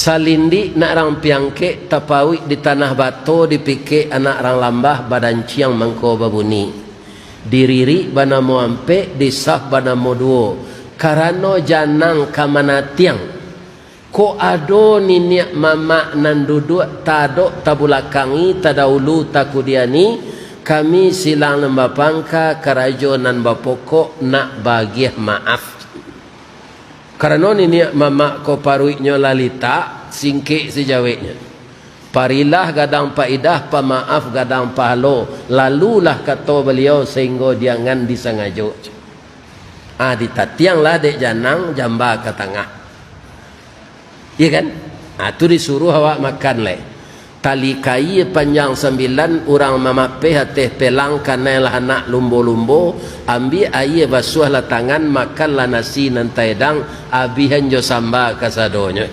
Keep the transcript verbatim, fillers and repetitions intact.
Salindik nak rang piangkek, tapauik di tanah bato, dipikek anak rang lambah, badanciang mangko babuni. Diririk banamo ampek, disah banamo duo, karano janang ka manatiang. Kok ado niniak mamak nan duduak, tadok tabulakangi, tadaulu takudiani, kami silang nan bapangka, karajo nan bapokok, nak bagiah maaf. Karano niniak mamak ko paruiknyo lah litak, singkek sijaweknyo. Parilah gadang paidah, pamaaf gadang pahalo, lalulah kato baliau, sahinggo jangan disangajo. Ah, ditatianglah dek janang jamba ka tangah. Iya kan? Ah, tu disuruh awak makan lai. Tali kaia panjang sambilan, urang mamapeh ateh pelang, kanai lah anak lumbo-lumbo, ambiak aia basuahlah tangan, makanlah nasi nan taedang, abihan jo samba kasadonyo.